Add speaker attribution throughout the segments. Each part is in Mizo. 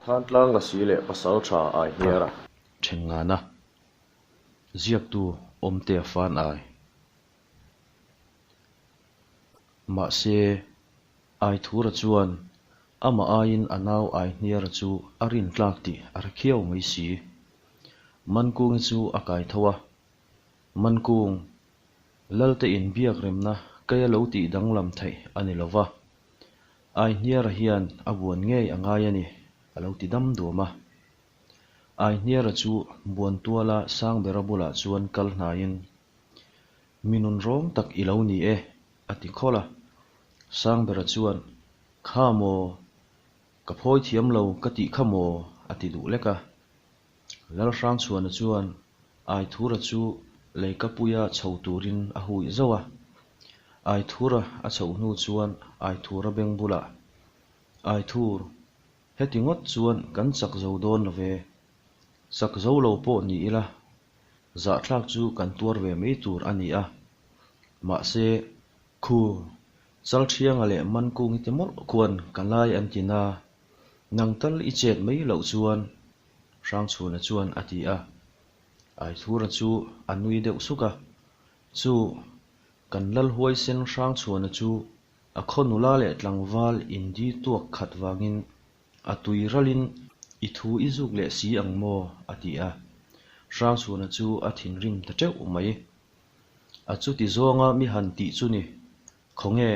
Speaker 1: Thantlang Lasi leh Pasaltha Aihniara.
Speaker 2: Thengngana ziaktu Awmtea Fan Ai. Mahse, Aithura chuan amah aiin a nau Aihniara chu a rintlak tih a hre khiau mai si. Mankungi chu a kai tho a, Mankung, Lalte inbiak remna keia lo tih danglam theih a ni lo va, Aihniara hian a buan ngei a ngai a ni, a lo ti dam duam a. Aihniara chu Buantuala Sangbera bulah chuan kal hnaiin, Mi nun rawng tak i lo ni e, a ti khawlh a. Sangbera chuan, Kha maw? Ka phawi thiam lo ka tih kha maw? a ti duh lek a. Lalhrangchhuana chuan Aithura chu leikapuia chho turin a hui zauh a. Aithura a chhoh hnu chuan Aithura beng bulah, Aithur, heti ngawt chuan kan chak zo dawn lo ve. Chak zo lo pawh ni ila, zahthlak chu kan tuar ve mai tur a ni a. Mahse, khu, Chalthianga leh Mankungi te mawlh khuan ka lai an ti na, nang tal i chet mai loh chuan, Hrangchhuna chuan a ti a. Aithura chu a nui deuh suk a, Chu, kan Lalhuaisen Hrangchhuana chu a khaw nula leh tlangval indi tuak khat vangin a tui ralin i thu i zuk leh si ang maw? a ti a. Hrangchhuana chu a thinrim ta teuh mai. A chuti zawnga mi han tih chu ni, Khawnge,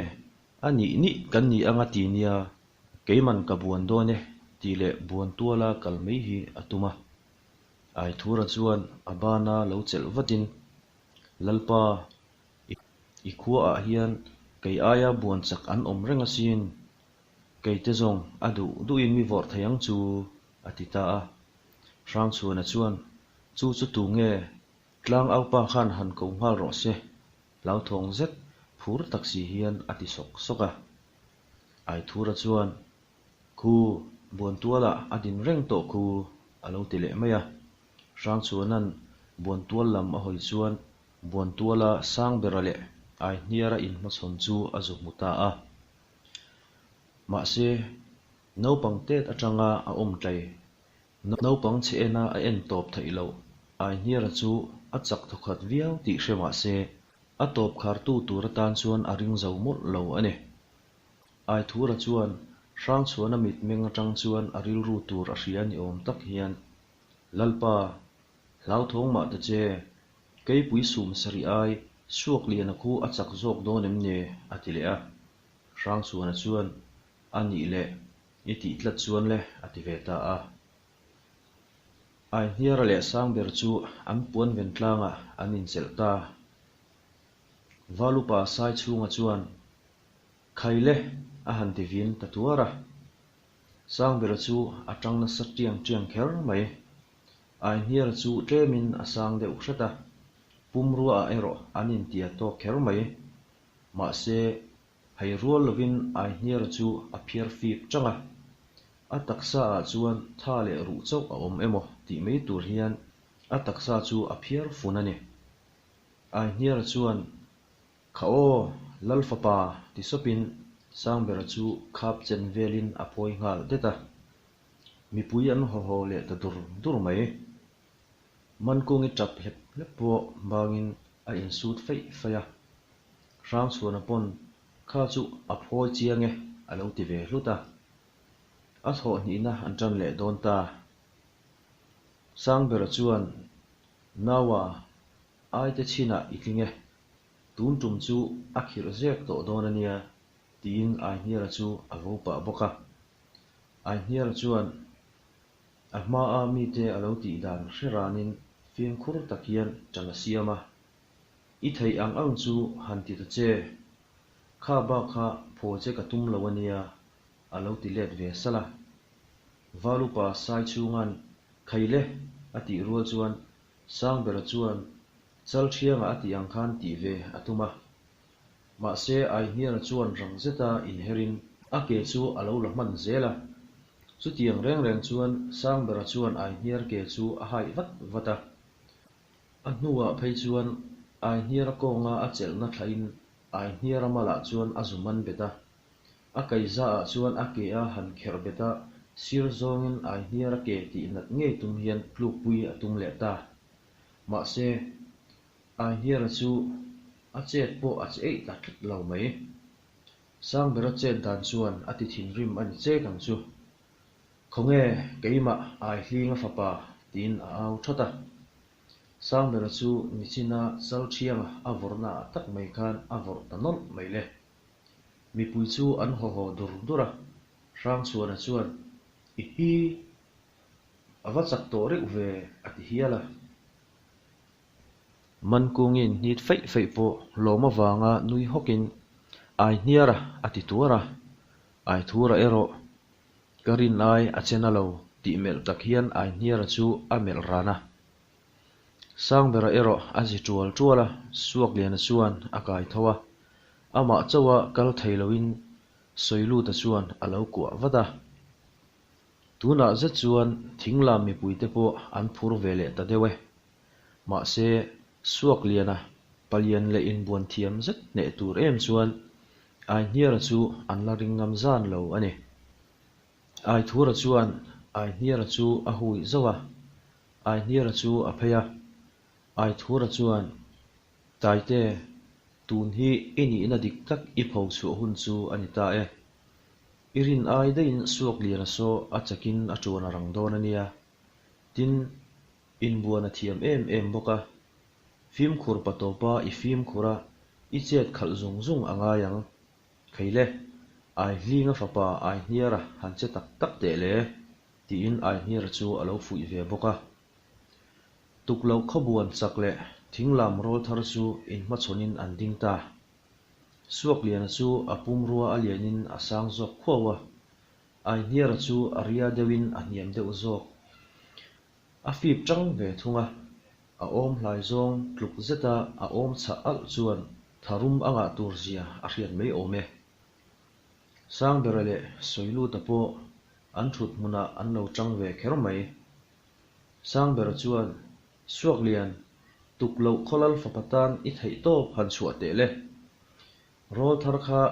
Speaker 2: a nih nih kan ni anga ti nia, keiman ka buan dawn e tih leh buan tuala kal mai hi a tum a. Aithura chuan a bana lo chelh vatin, Lalpa, i khuaah hian kei aia buan chak an awm reng asin, keite zawng a duh duhin mi vawrh thei ang chu, a ti ta a. Hrangchhuana chuan, Chu chu tu nge? Tlang aupa khan han ko nghal rawh se, hlauthawng zet phur tak si hian a ti sawk sawk a. Aithura chuan, Khu, Buantualah a din reng tawh khu, a lo ti leh mai a. Hrangchhuana'n Buantual lam a hawi chuan Buantuala Sangbera leh Aihniara inhmachhawn chu a zu hmu ta a. Mahse, naupang tet atanga a awm tlai Naupang chhe ena a en tawp theih loh, Aihniara chu a chak thawkhat viau tih hre mah se, a tawp khartu tur atan chuan a ring zo mawlh lo a ni. Aithura chuan Hrangchhuana mitmeng atang chuan a rilru tur a hria ni awm tak hian, Lalpa, hlauthawng mah ta che, keipui sum sarih ai Suakliana khu a chak zawk dawn em ni? a ti leh a. Hrangchhuana chuan, A nih leh, i tih tlat chuan le, a ti ve ta a. Aihniara leh Sangber chu an puan ven tlangah an inchelh ta. Valupa Sai chhunga chuan, Khai le, a han ti vin ta tuar a. Sangbera chu a tang nasa tiang tiang kher mai. Aihniara chu tlemin a sang deuh hret a, pumruaah erawh an intia tawk kher mai. Mahse, Hei rual lovin Aihniara chu a phiar fip chang a, a taksa ah chuan tha leh ruh chauh a awm emaw tih mai tur hian a taksa chu a phiar fun a ni. Aihniara chuan, Kha aw, Lal fapa ti sawpin Sangbera chu khap chen velin a phawi nghal det a. Mipui an haw haw leh ta dur dur mai. Mankungi tap hlep hlep pawh bangin a insut feih feih a. Hrangchhuana pawn kha chu a phawi chiang e a lo ti ve hlut a. A thawh hnihna an tan leh dawn ta. Sangbera chuan, Naua, aite chhinah i tling e. Tun tum chu a khirh zek tawh dawn a nia, tiin Aihniara chu a vo pah bawk a. Aihniara chuan, A hmaa mite a lo tih dan hre ranin fimkhur tak hian ṭan a siam a. I theih ang ang chu han ti ta che. Kha bak kha phaw che ka tum lo a nia, a lo ti let ve salh a. Valupa sai chhunga'n Khaile a tih rual chuan Sangbera chuan Chalthianga a tih ang khan tih ve a tum a. Mahse, Aihniara chuan rang zeta inherin a ke chu a lo la hman zel a. Chutiang reng reng chuan Sangbera chuan Aihniar ke chu a haih vat vat a. A hnuah phei chuan Aihniara kawnga a chelhna thlahin Aihniara malah chuan a zu man bet a. A kaizaah chuan a ke a han kherh bet a. Sir zawngin Aihniara ke tih nat ngei tum hian tlukpui a tum leh ta. Mahse, Aihniara chu a chet pawh a che eih ta tlat lo mai. Sangbera chet dan chuan a ti thinrim a ni chek ang chu. Khawnge keimah Aihlinga fapa tiin a au thawt a. Sangbera chu nichina Chalthianga a vawrhna ah tak mai khan a vawrh ta nawlh mai le. Mipui chu an haw haw dur dur a, Hrangchhuana chuan, I hi! A va chak tawh reuh ve, a ti hial a. Mankungin hnit feih feih pawh lawm avanga nui hawkin, Aihniara! a ti tuar a. Aithura erawh ka rin ai a che na lo tih melh tak hian Aihniara chu a melh ran a. Sangbera erawh a zi tual tual a, Suakliana chuan a kai tho a, amah chauha kal thei loin Sawiluta chuan a lo kuah vat a. Tunah zet chuan thinglam mipuite pawh an phur ve leh ta deuh e. Mahse, Suakliana palian leh inbuan thiam zet hneh tur em chuan Aihniara chu an la ring ngam zan lo a ni. Aithura chuan Aihniara chu a hui zauh a, Aihniara chu a phei a. Aithura chuan, Taite, tun hi i nihna dik tak i pho chhuah hun chu a ni ta e. I rin ai daihin Suakliana saw a chakin a tuan a rang dawn a nia. Tin, inbuan a thiam em em bawk a. Fimkhur pa tawpa i fimkhur a, i chet khalh zung zung a ngai ang. Kheile, Aihlinga fapa Aihniara han che tak tak teh le, tiin Aihniara chu a lo fuih ve bawk a. Tukloh khawbuan chak leh thinglam rawlthar chu inhmachhawnin an ding ta. Suakliana chu a pumrua a lianin a sang zawk khuau a, Aihniara chu a ria deuhin a hniam deuh zawk. A fip tang ve thung a, a awm hlai zawng tluk zeta a awm chhah alh chuan tharum a ngah tur zia a hriat mai awm e. Sangbera leh Sawiluta pawh an thut hmunah an lo tang ve kher mai. Sangbera chuan, Suaklian, tuk loh khawlal fapa tan i theih tawp han chhuah teh le. Rawlthar kha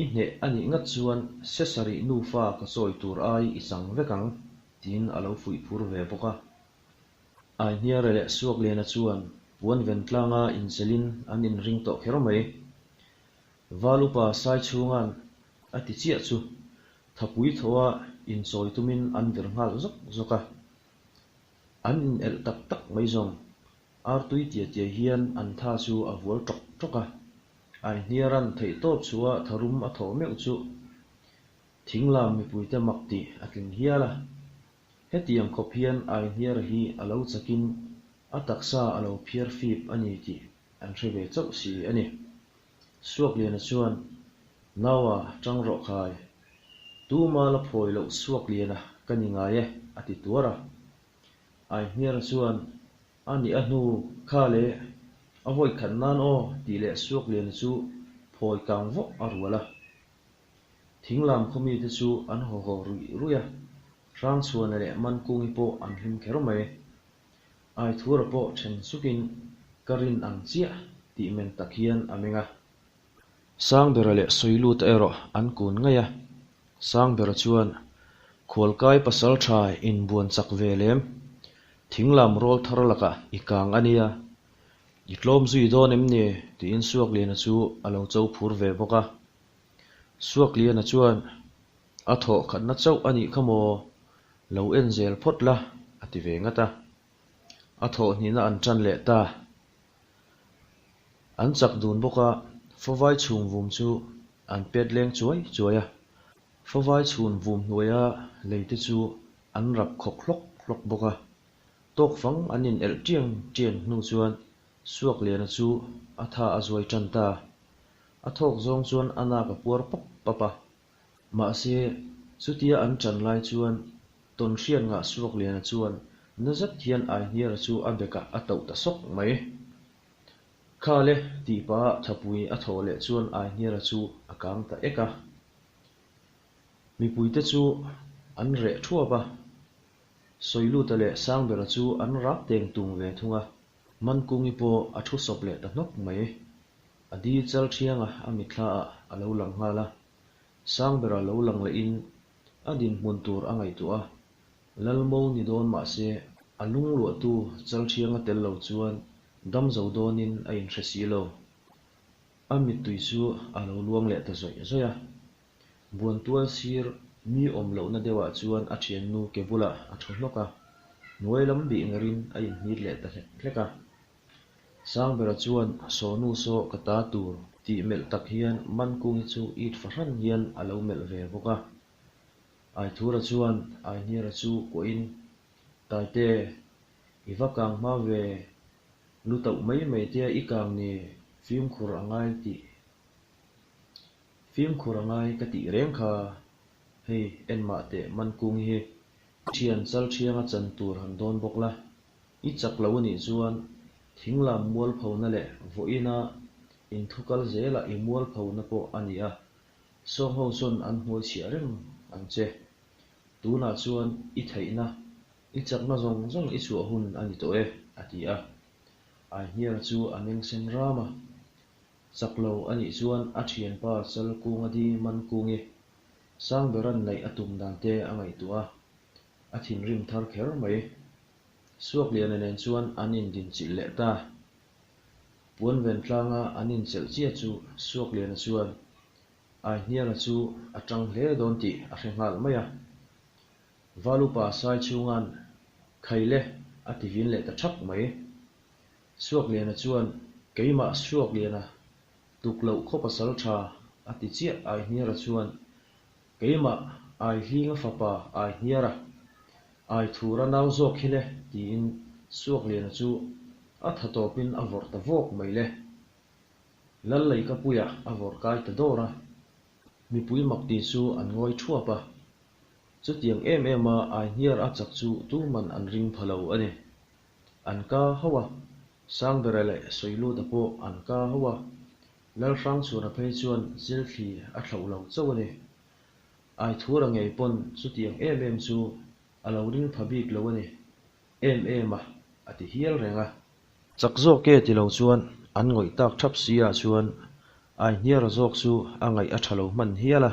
Speaker 2: I hneh a nih ngat chuan se sarih nufa ka chawi tur ai i chang vek ang, tiin a lo fuih phur ve bawk a. Aihniara leh Suakliana chuan puan ven tlanga inchelin an inring tawh kher mai. Val upa Saichhunga'n a ti chiah chu thapui thaw a inchawi tumin an vir nghal zawk zawk a. An inelh tak tak mai zawng. Artui tia tia hian an tha chu a vual tawk tawk a. Aihniara'n theihtawp chhuah tharum a thawh meuh chu thinglam mipuite mak tih a tling hial a. Hetiang khawp hian Aihniara hi a lo chakin a taksa a lo phiar fip a ni tih an hre ve chauh si a ni. Suakliana chuan, Naua, tang rawh khai. Tuma la phawi loh Suakliana ka ni ngai e, a ti tuar a. Aihniara chuan, A nih a hnu kha leh a vawi khat nan aw tih leh Suakliana chu phawi kang vawk a rual a. Thinglam khaw mite chu an haw haw ruih ruih a, Hrangchhuana leh Mankungi pawh an hlim kher mai. Aithura pawh then sukin ka rin ang chiah tih men tak hian a meng a. Sangbera leh Sawiluta erawh an kun ngaih a, Sangbera chuan, Khualkai pasal tha inbuan chak ve lem, thinglam rawl thar lakah i kang a nia, i tlawm zui dawn em ni? tiin Suakliana chu a lo cho phur ve bawk a. Suakliana chuan, A thawh khatna chauh a nih kha maw? Lo en zel phawt la, a ti ve ngat a. A thawh hnihna an tan leh ta. An chak dun bawk a, fawvai chhung vum chu an pet leng chuai chuai a. Fawvai chhun vum hnuaia lei te chu an rap khawk hlawk hlawk bawk a. Tawkfang an in elh tiang tiang hnu chuan Suakliana chu a tha a zuai tan ta. A thawk zawng chuan a nak a puar pap pap a. Mahse, chutia an tan lai chuan Tawnhriat ngah Suakliana chuan na zet hian Aihniara chu a bekah a tauh ta sawk mai. Kha le, tih pah thapui a thawh leh chuan Aihniara chu a kang ta ek a. Mipuite chu an reh thuap a, Sawiluta leh Sangbera chu an rak teng tung ve thung a, Mankungi pawh a thu sawp leh ta hnawk mai. A di chal thianga a mitthla ah a lo lang nghal a, Sangbera lo lang lehin. A dinhmun tur a ngaihtuah a, Lalmo ni dawn mah se a lungluahtu Chalṭhianga tel lo chuan dam zo dawnin a inhre si lo. A mittui chu a lo luang leh ta zawih zawih a. Buantual sir mi awm lohna deuhah chuan a thiannu ke bulah a thu hnawk a, hnuai lam bih ngarin a inhnit leh ta hlek hlek a. Sangbera chuan Sawnu saw ka ta tur tih melh tak hian Mankungi chu it fahran hian a lo melh ve bawk a. Aithura chuan Aihniara chu kuahin, Taite, i va kang hma ve, lu tauh mai mai tia i kang ni, fimkhur a ngai tih fimkhur a ngai ka tih reng kha, hei en mah teh Mankungi hi, i thian chal thianga chan tur han dawn bawk la, i chak lo anih chuan thinglam mualphona leh vawiina inthukal zelah i mualphona pawh a ni a, Sawng ho sawn an hnuai chhiah reng ang che. Tunah chuan i theihna, i chakna zawng zawng i chhuah hun a ni tawh e, a ti a. Aihniara chu a meng sen ram a. Chak lo a nih chuan a thianpa Chalkunga di Mankungi, Sangberan neih a tum dan te a ngaihtuah a, a thinrim thar kher mai. Suakliana nen chuan an indinchilh leh ta. Puanven tlanga an inchelh chiah chu Suakliana chuan Aihniara chu a tang hle dawn tih a hre nghal mai a. Valupa sai chhunga'n Khaile a ti vin leh ta thak mai. Suakliana chuan Keimah Suakliana tuk loh khaw pasal tha a ti chiah Aihniara chuan Keimah Aihlinga fapa Aihniara, Aithura nau zawk hi le tiin Suakliana chu a tha tawpin a vawrh ta vawk mai le. Lalleikapuia a vawrh kai ta dawr a, mipui makti chu an ngawi thuap a. Chutiang em em a Aihniar a chak chu tuman an ring pha lo a ni. An ka hauh a, Sangbera leh Sawiluta pawh an ka hauh a, Lalhrangchhuana phei chuan zilthli a thlauh lo chauh a ni. Aithura ngei pawn chutiang em em chu a lo ring pha bik lo a ni. Em em a, a ti hial reng a. Chak zawk e ti lo chuan an ngawih tak thap si ah chuan Aihniara zawk chu a ngaih a tha lo hman hial a.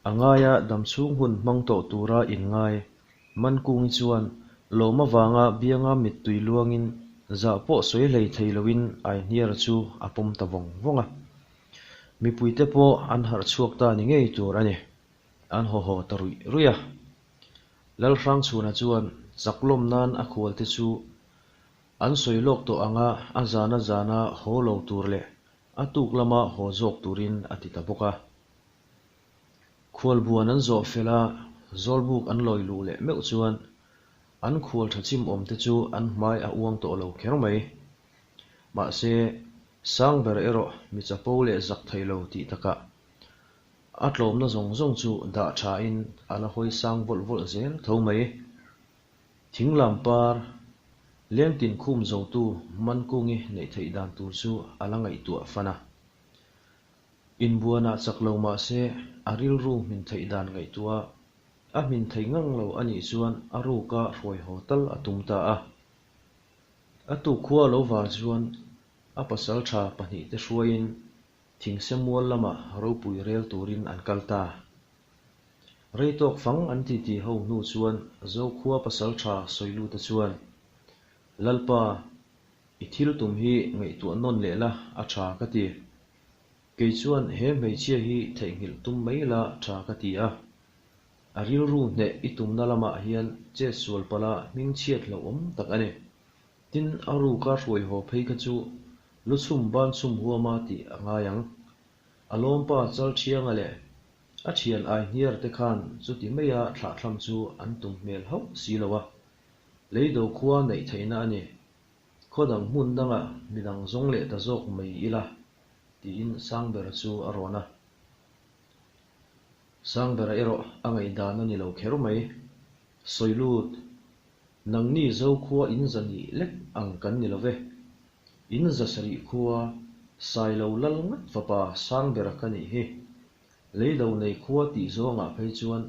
Speaker 2: A ngaia damchhung hun hmang tawh tura inngai Mankungi chuan lawm avanga bianga mittui luangin zah pawh sawi hlei thei loin Aihniara chu a pawm ta vawng vawng a. Mipuite pawh an harh chhuak ta ni ngei tur a ni. An haw haw ta ruih ruih a. Lalhrangchhuna chuan chaklawm nan a khualte chu an sawi lawk tawh anga a zana zana haw lo tur leh a tuk lama haw zawk turin a ti ta bawk a. Khualbuan an zawh fel a, Zawlbuk an lawi luh leh meuh chuan an khual tha chim awm te chu an hmai a uang tawh lo kher mai. Mahse, Sangber erawh mi chapo leh zak thei lo tih takah a tlawmna zawng zawng chu dah thain a la hawi sang vawlh vawlh zel tho mai. Thinglam par lengtin khum zotu Mankungi neih theih dan tur chu a la ngaihtuah fan a. Inbuanah chak lo mah se, a rilru hmin theih dan ngaihtuah a hmin thei ngang lo a nih chuan a ruka hruai haw tal a tum ta a. A tukkhua lo var chuan a pasal tha pahnihte hruaiin thingse mual lamah ropui rel turin an kal ta. Rei tawk fang an titi ho hnu chuan Zokhua pasal tha Sawiluta chuan, Lalpa, i thil tum hi ngaihtuah nawn leh la a tha ka ti. Kei chuan he hmeichhia hi theihnghilh tum mai la tha ka ti a. A rilru hneh i tumna lamah hian chet sual pala hming chhiat hlauhawm tak a ni. Tin, a ruka hruai haw phei kha chu lu chhum ban chhum huama tih a ngai ang. A lawmpa Chalthianga leh a thian Aihniar te khan chuti maia thlahthlam chu an tum hmel hauh si lo a. Leido khua neih theihna a ni. Khaw dang hmun dangah midang zawng leh ta zawk mai ila, tiin Sangbera chu a rawn a. Sangbera erawh a ngaihdan a ni lo kher mai. Sawi lut, nangni Zokhua in za nih lek ang kan ni lo ve. In za sarih khua, Sailo lal ngat fapa Sangbera ka nih hi. Leido nei khua tih zawngah phei chuan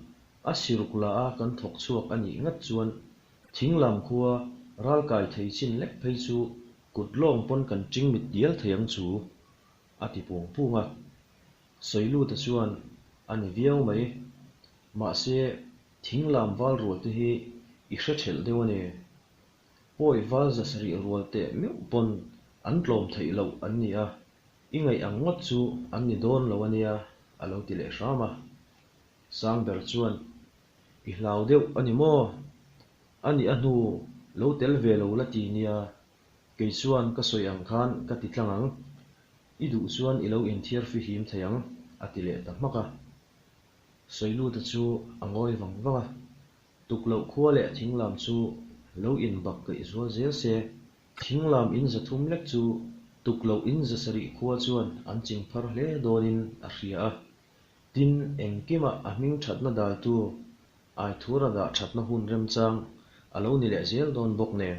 Speaker 2: a siruk la a kan thawk chhuak a nih ngat chuan Thinglam khua ralkai thei chin lek phei chu kut lawng pawn kan ṭing mit dial thei ang chu, a ti pung pung a. Sawiluta chuan a ni viau mai. Mahse, thinglam val rual te hi i hre thelh deuh a ni. Pawi val 700 rual teh meuh pawn an tlawm theih loh an ni a, i ngaih ang ngawt chu an ni dawn lo a nia, a lo ti leh hram a. Sangber chuan, I hlau deuh a ni maw? A nih a hnu lo tel ve lo la ti nia, kei chuan ka sawi ang khan ka ti tlang ang. I duh chuan i lo inthiar fihlim thei ang, a ti leh ta hmak a. Sawiluta chu a ngawi vang vang a, tukloh khua leh thinglam chu lo inbak kaih zual zel se, thinglam in 300 lek chu tukloh in 700 khua chuan an ching phar hle dawnin a hria a. Tin, engkimah a hming thatna daltu Aithura dah thatna hun remchang a lo ni leh zel dawn bawk nen,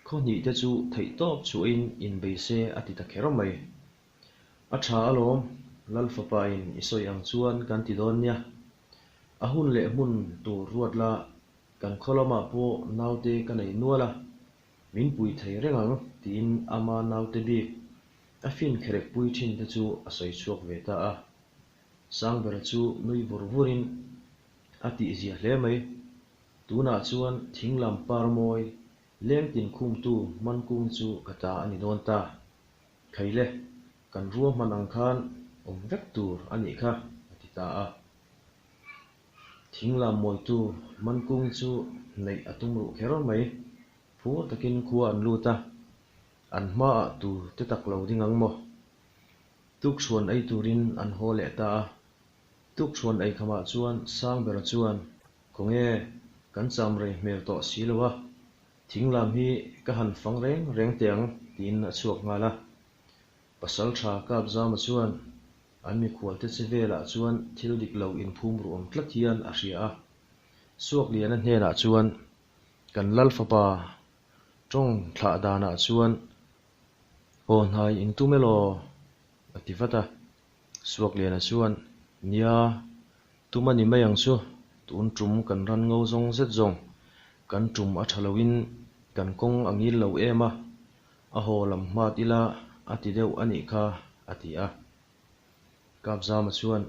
Speaker 2: khaw hnih te chu theihtawp chhuahin inbei se a ti ta kher mai. A tha alawm, Lal fapain i sawi ang chuan kan ti dawn nia. A hun leh hmun tur ruat la, kan khaw lamah pawh naute ka nei nual a, min pui thei reng ang tiin ama naute bik a fin kherek pui thin te chu a sawi chhuak ve ta a. Sangbera chu nui vur vurin a tihzia hle mai. Tunah chuan thinglam par mawi lengtin khumtu Mankung chu ka ta a ni dawn ta. Khaile, kan ruahman ang khan awm vek tur a nih kha, a ti ta a. Thinglam mawitu Mankung chu neih a tum ruh kher mai. Phur takin khua an lut a, an hmaah tu te tak lo ding ang maw? Tukchhuan ei turin an haw leh ta a. Tukchhuan ei khamah chuan Sangbera chuan, Khawnge, kan cham rei hmel tawh si lo a, thinglam hi ka han fang reng reng teh ang, tiin a chhuak nghal a. Pasaltha Kapzama chuan an mikhualte che velah chuan thil dik lo inphum ruam tlat hian a hria a. Suakliana hnenah chuan, Kan Lal fapa tawng thlah danah chuan Aw hnai in tum elaw? a ti vat a. Suakliana chuan, Nia, tum a ni mai ang chu, tun tum kan ran ngo zawng zet zawng, kan tum a tha loin kan kawng a ngil lo em a, a haw lam hmat ila a ti deuh a nih kha, a ti a. Kapzama chuan,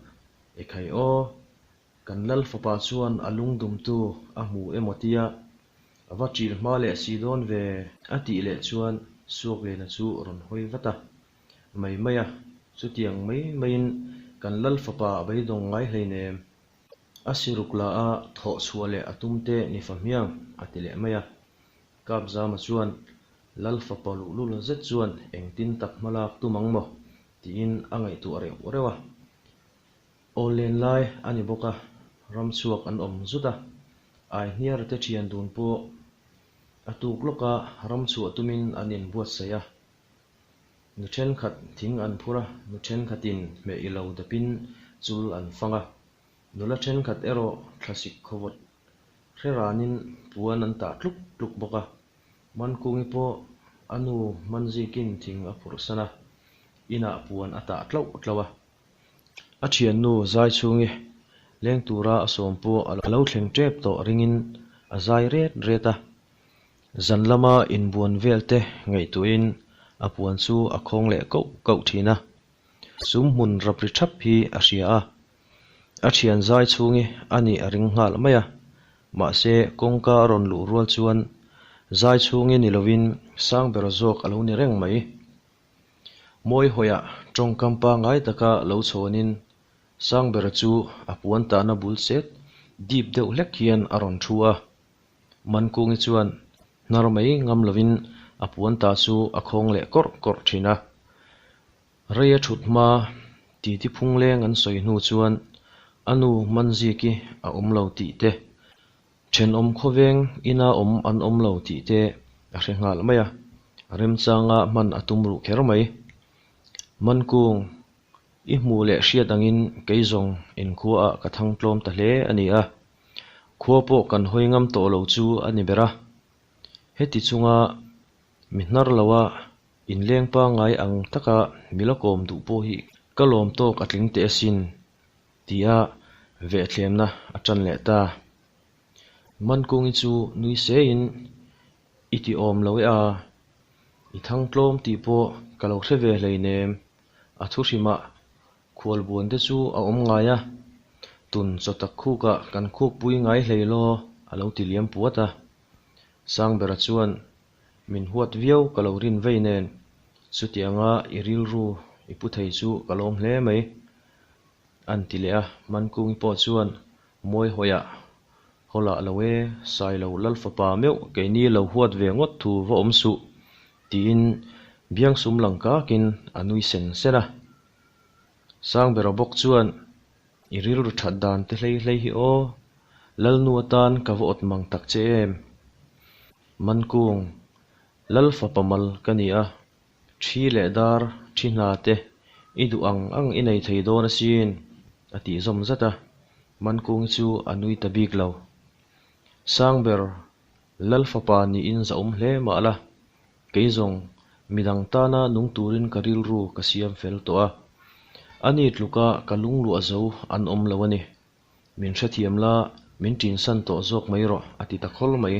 Speaker 2: Ekhai aw, Kan Lal fapa chuan a lungdumtu a hmu emaw tia a va ṭil hma leh si dawn ve a tih leh chuan Suakliana chu rawn hawi vat a. Mai mai a, chutiang mai maiin kan Lal fapa a beidawng ngai hleinem. A siruk la a thawh chhuah leh a tum te ni fa hmiang a ti leh mai a. Kapzama chuan Lal fapa luhlul zet chuan engtin tak hma lak tum ang maw tiin a ngaihtuah reuh reuh a. Aw len lai a ni bawk a, ram chhuak an awm zut a, Aihniar te thian dun pawh a tuk lawka ram chhuah tumin an inbuatsaih a. Nu thenkhat thing an phur a, nu thenkhatin hmeh i lo dapin chul an fang a, nula thenkhat erawh thlasik khawvawt hre ranin puan an tah tluk tluk bawk a. Mankungi pawh a nu Manzikin thing a phurhsan a, inah puan a tah tlauh tlauh a. A thiannu zai chhungi leng tura a sawm pawh a lo thleng tep tawh ringin a zai ret ret a. Zan lama inbuan vel te ngaihtuahin a puan chu a khawng leh koh koh thin a. Sum hmun rap ri thap hi a hria a. A thian zai chhungi a nih a ring nghal mai a. Mahse kawngka a rawn luh rual chuan zai chhungi ni lovin sang ber zawk a lo ni reng mai. Mawi hawiah tawngkam pangngai taka lo chhawnin Sangbera chu a puan tahna bul chet dip deuh hlek hian a rawn thu a. Mankungi chuan hnar mai ngam lovin a puan tah chu a khawng leh kawrh kawrh thin a. Rei a thut hma titi phungleng an sawi hnu chuan a nu Manziki a awm lo tih te, Thenawm khawveng ina awm an awm lo tih te a hre nghal mai a, remchanga hman a tum ruh kher mai. Mankung, i hmuh leh hriat angin kei zawng inkhuaah ka thang tlawm ta hle a ni a, khua pawh kan hawi ngam tawh lo chu a ni ber a. Heti chunga mi hnar loa inleng pangngai ang taka mi la kawm duh pawh hi ka lawm tawk a tling teh asin tia vehthlemna a tan leh ta. Mankungi chu nui sein, I ti awm lo e a, i thang tlawm tih pawh ka lo hre ve hleinem, a thu hrimah khualbuan te chu a awm ngai a. Tun chawtak khukah kan khukpui ngai hlei law, a lo ti liam puat a. Sangbera chuan, Min huat viau ka lo rin vei nen, chutianga i rilru i pu thei chu ka lawm hle mai, an ti leh a. Mankungi pawh chuan, Mawihawiah hawlah lo e, Sailo Lalfapa meuh keini lo huat ve ngawt thu va awm suh, tiin biangsum lang kakin a nui sen sen a. Sangbera bawk chuan, I rilru that dan te hlei hlei hi aw, Lalnu atan ka va awt mang tak che em? Mankung, Lal fapa mal ka ni a, thi leh dar, thi hna te i duh ang ang i nei thei dawn asin, a tih zawm zat a, Mankungi chu a nui ta bik lo. Sangber, Lal fapa niin zahawm hle mah la, Kei zawng, midang tana nung turin ka rilru ka siam fel tawh a. Ani tluka ka lungluah zo an awm lo a ni. Min hrethiam la, min ṭinsan tawh zawk mai rawh, a ti ta khawl mai.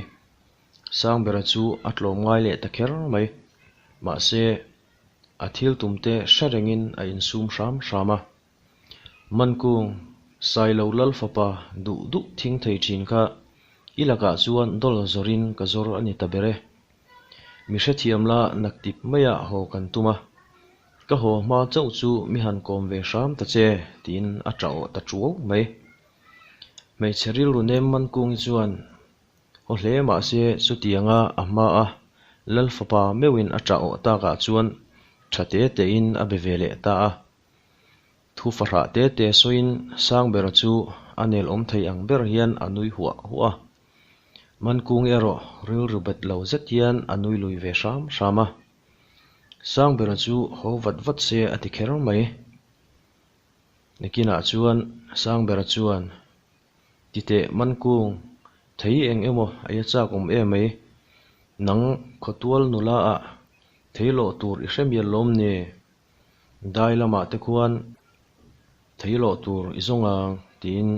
Speaker 2: Sangbera chu a tlawm ngai leh ta kher mai. Mahse, a thil tumte hre rengin a insum hram hram a. Mankung, Sailo Lal fapa duh duh thing thei thin kha i lakah chuan dawl zawrin ka zawr a ni ta ber e. Mi hrethiam la naktip maiah haw kan tum a, ka haw hma chauh chu mi han kawm ve hram ta che tiin a ṭah awh ta ṭuau mai. Hmeichhe rilru nem Mankungi chuan haw hle mahse chutianga a hma a Lal fapa meuhin a ṭah awh takah chuan ṭha te tein a be ve leh ta a. Thu fahrah te te sawiin Sangbera chu a nel awm thei ang ber hian a nui huah huah a. Mankung erawh rilru bet lo zet hian a nui lui ve hram hram a. Sangbera chu haw vat vat se a ti kher mai. Nakinah chuan Sangbera chuan, Titeh Mankung, thei eng emaw a ia chak awm em mai. Nang khawtual nula ah thei lawh tur i hre mial lawm ni? Dai lamah te khuan thei lawh tur i zawng ang tiin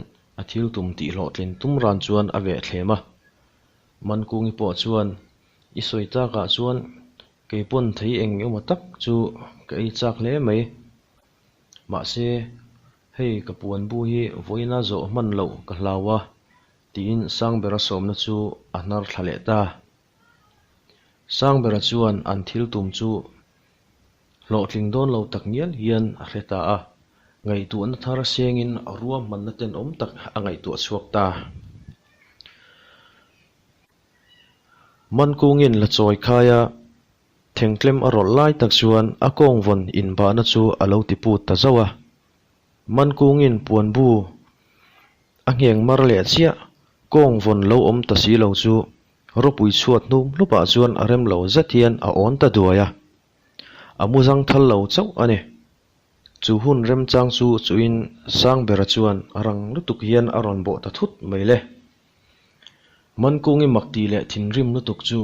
Speaker 2: a thil tum tih hlawhtlin tum ran chuan a veh thlem a. Mankungi pawh chuan i sawi takah chuan kei pawn thei eng emaw tak chu ka ei chak hle mai. Mahse, hei ka puan bu hi vawiina zawh hman loh ka hlau a tiin Sangbera sawmna chu a hnar thla leh ta. Sangbera chuan an thil tum chu Hlawhtling dawn lo tak ngial hian a hre ta a, ngaihtuahna thar sengin ruahmanna tenawm tak a ngaihtuah chhuak ta. Mankungin la chawi khai a, thengtlem a rawlh lai tak chuan a kawngvawn inbahna chu a lo ti put ta zauh a. Mankungin puanbu a ngheng mar leh chiah, kawngvawn lo awm ta si lo chu ropui chhuat hnum hlupah chuan a rem lo zet hian a awn ta duai a. A mu zang thal lo chauh a ni. Chu hun remchang chu chuin Sangbera chuan rang lutuk hian a rawn bawh ta thut mai le. Mankungi mak tih leh thinrim lutuk chu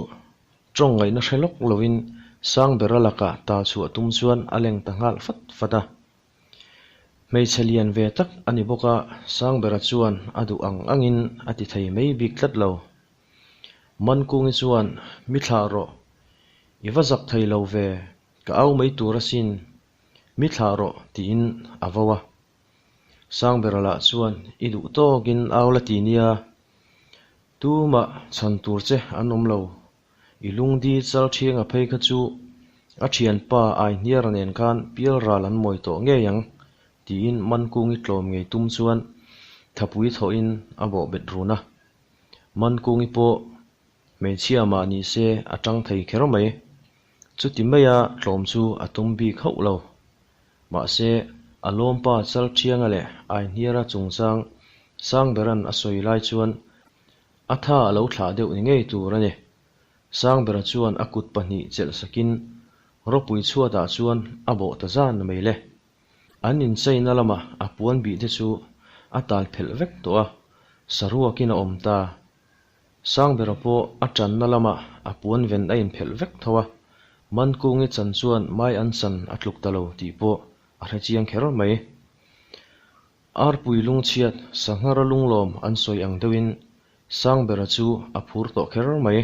Speaker 2: tawng ngaihna hre lawk lovin Sangbera lakah tal chhuah tum chuan a leng ta nghal fat fat a. Hmeichhe lian ve tak a ni bawk a, Sangbera chuan a duh ang angin a ti thei mai bik tlat lo. Mankungi chuan, Mi thlah rawh, i va zak thei lo ve, ka au mai tur asin, mi thlah rawh, tiin a vo a. Sangbera lah chuan, I duh tawkin au la ti nia, tumah chhan tur che an awm lo, i lungdi chal thianga phei kha chu a thianpa Aihniara nen khan pialral an mawi tawh ngei ang, tiin Mankungi tlawm ngei tum chuan thapui thawhin a bawhbet run a. Mankungi pawh hmeichhia mah ni se a tang thei kher mai. Chuti maia tlawm chu a tum bik hauh lo. Mahse, a lawmpa Chalthianga leh Aihniara chungchang Sangberan a sawi lai chuan a tha a lo thlah deuh ni ngei tur a ni. Sangbera chuan a kut pahnih chelh sakin ropui chhuatah chuan a bawh ta zan mai le. An incheina lama a puan bih te chu a tal phelh vek tawh a, saruakin a awm ta. Sangbera pawh a tanna lama a puan ven a inphelh vek tho a, Mankungi chan chuan mai an chan a tluk ta lo tih pawh a hre chiang kher mai. Arpui lungchhiat sanghara lunglawm an sawi ang deuhin Sangbera chu a phur tawh kher mai.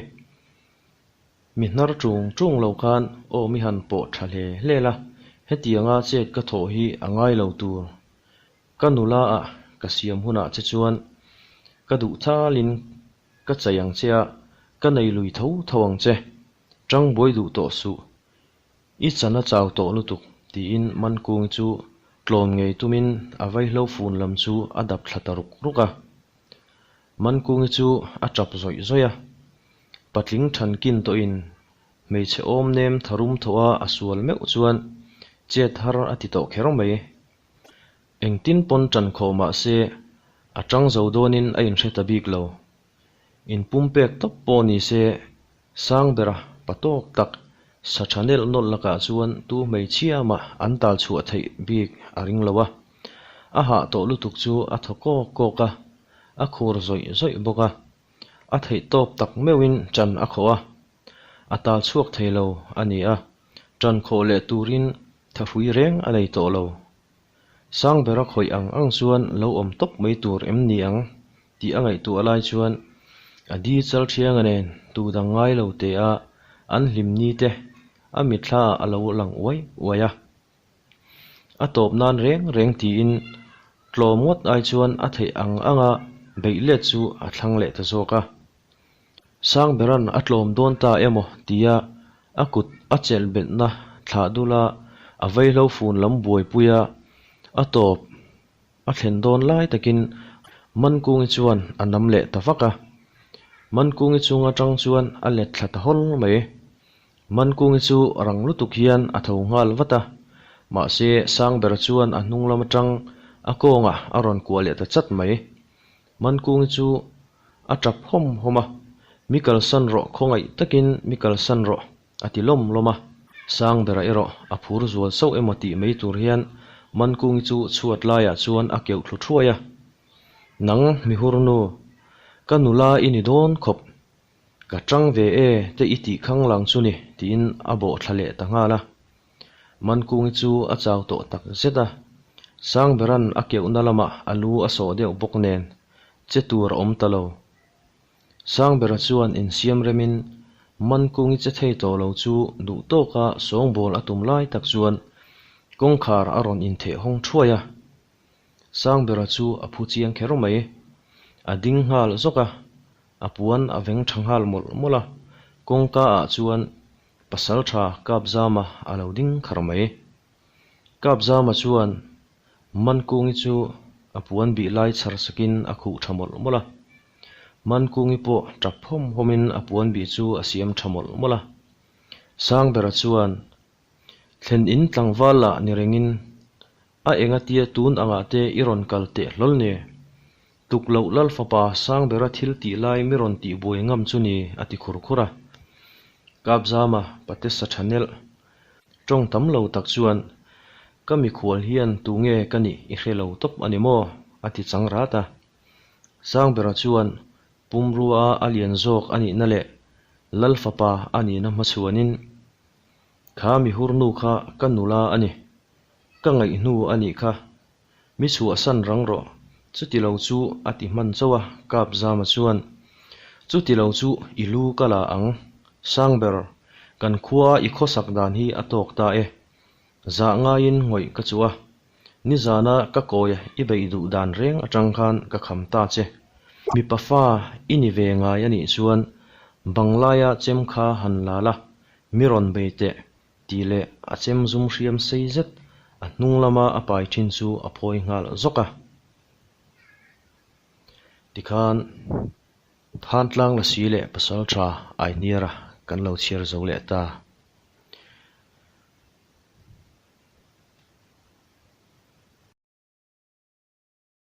Speaker 2: Mi hnar ṭung ṭung lo khan aw mi han pawh ṭha hle hle la, hetianga chet ka thawh hi a ngai lo tur. Ka nula ah ka. ka siam hunah che chuan ka duh thalin ka chai ang che a, ka nei lui tho tho ang che. Tang buai duh tawh suh. I chan a chau tawh lutuk, tiin Mankungi chu tlawm ngei tumin a vaihlo fun lam chu a dap thla ta ruk ruk a. Mankungi chu a tap zawih zawih a. Patling thankin tawhin hmeichhe awm nem tharum thawh a a sual meuh chuan chet har a ti tawh kher mai. Engtin pawn tan khawh mah se a tang zo dawnin a inhre ta bik lo. Inpumpek tawp pawh ni se Sangbera pa tawk tak sa tha nelh nawlh lakah chuan tu hmeichhia mah an tal chhuah theih bik a ring lo a. A hah tawh lutuk chu a thaw kawk kawk a, a khur zawih zawih bawk a. A theih tawp tak meuhin ṭan a khawh a, a tal chhuak thei lo a ni a, ṭan khawh leh turin thahrui reng a nei tawh lo. Sangbera khawih ang ang chuan lo awm tawp mai tur em ni ang tih a ngaihtuah lai chuan a di chal thianga nen tu dang ngai lo te a an hlim ni te a mitthla ah a lo lang uai uai a. A tawp nan reng reng tiin tlawm ngawt ai chuan a theih ang anga beih let chu a thlang leh ta zawk a. Sangberan a tlawm dawn ta emaw tia a kut a chelh belhna thlah dula a vaihlo fun lam buaipuia a tawp a thlen dawn lai takin Mankungi chuan a nam leh ta vak a. Mankungi chung atang chuan a let thla ta hawl mai. Mankungi chu rang lutuk hian a tho nghal vat a, mahse Sangbera chuan a hnung lam atang a kawngah a rawn kuah leh ta chat mai. Mankungi chu a tap hawm hawm a, Mi kalsan rawh, khawngaih takin mi kalsan rawh, a ti lawm lawm a. Sangbera erawh a phur zual sauh emaw tih mai tur hian Mankungi chu chhuat laiah chuan a keuh thlu thuai a, Nang mihurnu, ka nula i ni dawn khawp, ka tang ve e te i tih khang lang chu ni, tiin a bawh thla leh ta nghal a. Mankungi chu a chau tawh tak zet a, Sangberan a keuhna lamah a lu a sawh deuh bawk nen che tur a awm ta lo. Sangbera chuan insiam remin Mankungi che thei tawh lo chu duh tawka sawngbawl a tum lai tak chuan kawngkhar a rawn intheh hawng thuai a. Sangbera chu a phu chiang kher mai. A ding nghal zawk a, a puan a veng tha nghal mawlh mawlh a, kawngka ah chuan Pasaltha Kapzama a lo ding khar mai. Kapzama chuan Mankungi chu a puan bih lai chhar sakin a khuh tha mawlh mawlh a. Mankungi pawh tap hawm hawmin a puan bih chu a siam tha mawlh mawlh a. Sangbera chuan Thlen in tlangval lah ni rengin a engatia tun angah te i rawn kal teh hlawl ni? Tuk loh Lal fapa Sangbera thil tih lai mi rawn tih buai ngam chu ni a ti khur khur a. Kapzama Patesa Thanel tawng tam lo tak chuan Ka mikhual hian tu nge ka nih i hre lo tawp a ni maw? a ti chang rat a. Sangbera chuan pumrua a lian zawk a nihna leh Lal fapa a nihna hmachhuanin Kha mihurnu kha ka nula a ni, ka ngaihnu a nih kha, Mi chhuahsan rang rawh, chuti lo chu a ti hman chauh a, Kapzama chuan, Chuti lo chu i lu ka la ang, Sangber, kan khua i khawsak dan hi a tawk ta e. Zah ngaiin ngawih ka chuh a, nizana ka kawia i beih duh dan reng atang khan ka kham ta che. Mipa fa i ni ve ngai a nih chuan banglaia chem kha han la la, mi rawn bei teh, Tih leh a chem zum hriam sei zet a hnung lama a pai thin chu a phawi nghal zawk a. Tikhan Thantlang Lasi leh Pasaltha Aihniara kan lo chhiar zo leh ta.